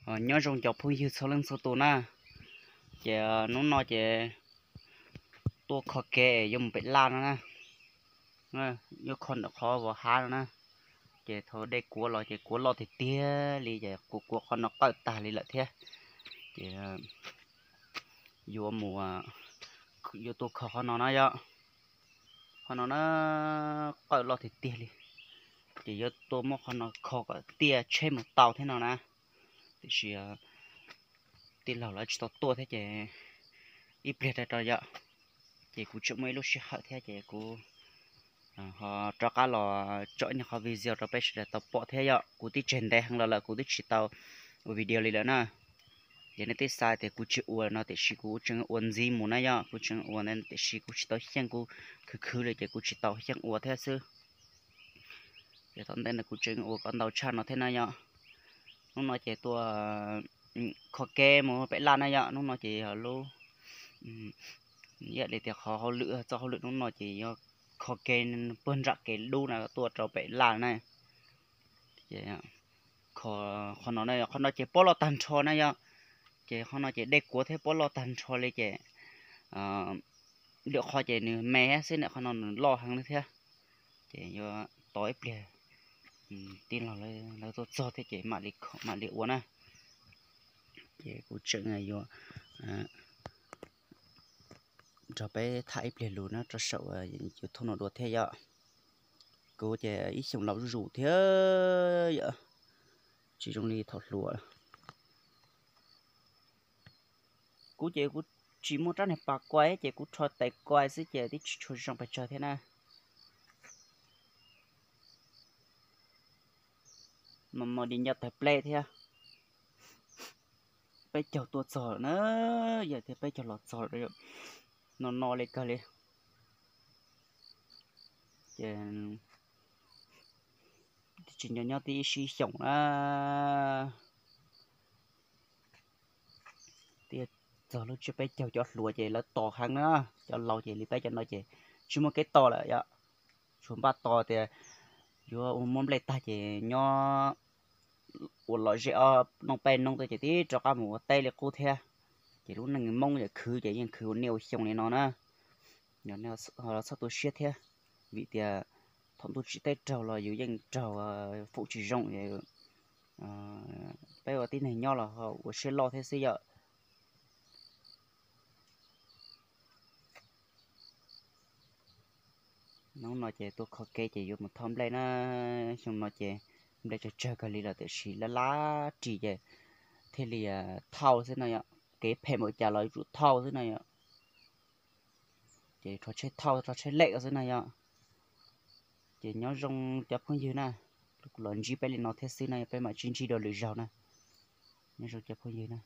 Nyob zoo cov phooj ywg txhua leej txhua tus na, ces hnub no ces tuaj kho kev yuav mus pem laj no na, yuav kho ntawm qhov vov hav no na, ces thaum dej kuav los ces kuav loj tiag tiag li ces kuav kuav qhov no qawj tag li lawm thiab, ces yuav mus, yuav tuaj kho qhov no na yom, qhov no na qawj loj tiag tiag li, ces yuav tuaj muab qhov no kho kom tiaj tsheb mus tau thiab no na, tiam sis tij laug lawv tsis tau tuaj thiab ces ib pliag rau rau yom, ces kuv tseem muaj ib lub sij hawm thiab ces kuv ho rov qab los tso ib nyuag qhov video rau peb sawv daws tau pom thiab yom, kuv twb tseg ntev heev los lawm kuv twb tsis tau ua video li lawm na. Ces nej twb xav tias kuv tsis ua no tiam sis kuv tseem ua ntxiv mus na yom, kuv tseem ua ntawd tiam sis kuv tsis tau xyeej, kuv khwv khwv li ces kuv tsis tau xyeej ua thiab xwb. Ces tom ntej no kuv tseem ua kom ntau tshaj no thiab na yom. Hnub no ces tuaj kho kev mus pem laj na yom, hnub no ces yog lub, ib yam li tias qhov hauj lwm, txoj hauj lwm hnub no ces yuav kho kev puag nram kev dub na tuaj rau pem laj na. Qhov no, qhov no ces pob loj tag nrho na yom, ces qhov no ces dej kuav thiab pob loj tag nrho li ces lwm qhov ces nws me xwb, qhov no nws loj heev li thiab, ces yuav tos ib pliag tij laug lawv tuaj txog thiab ces mam li ua na. Ces kuv tseem yuav nrog peb tham ib pliag lus na rau saum YouTube no dua thiab yom. Kuv ces ib xyoos laus zuj zus thiab yom, tsis zoo li thaum hluas. Kuv ces kuv tsis muaj rab niag pas kuai ces kuv rho tais kuai xwb ces twb tsis tshua zoo pes tsawg thiab na. Mos mos di nco tawg pleb thiab. Peb caug tuaj txog na, yog tias peb caug los txog no no li kawg li. Ces tsis nco nyob tib ib sib xyoos na. Twb txog lub tsiab peb caug, cov hluas ces lawv tos heev na, cov laus ces li peb cov no ces tsis muaj kev tos lawm yom. Tsuas npaj tos tias yuav ua muab nplej tag ces nyob ua lom zem ob noj peb noo tas ces tib rov qab mus ua teb li qub thiab. Ces lub neej Hmoob yog khwv ces yeej khwv ua niaj ua xyoo li no na. Yog nej ho los txhob tu siab thiab, vim tias thaum ntuj tsim teb raug los yus yeej raug, fum tsis zoo, peb ua tib neeg nyob los ho ua siab loj thiab xwb yom. Hnub no ces tuaj kho kev ces yuav mus thauj nplej na. Xyoo no ces nplej tsawg tsawg kawg li los tiam sis lab lab ris ces thiaj li thauj xwb no yom. Kev phem npaum cas los yuav tsum thauj xwb no yom. Ces rho tsheb thauj rho tsheb lem xwb no yom. Ces nyob zoo cov phooj ywg na, kuv los ntsib peb li no thiab xwb no, peb mam sib ntsib dua lwm zaug na. Nyob zoo cov phooj ywg na.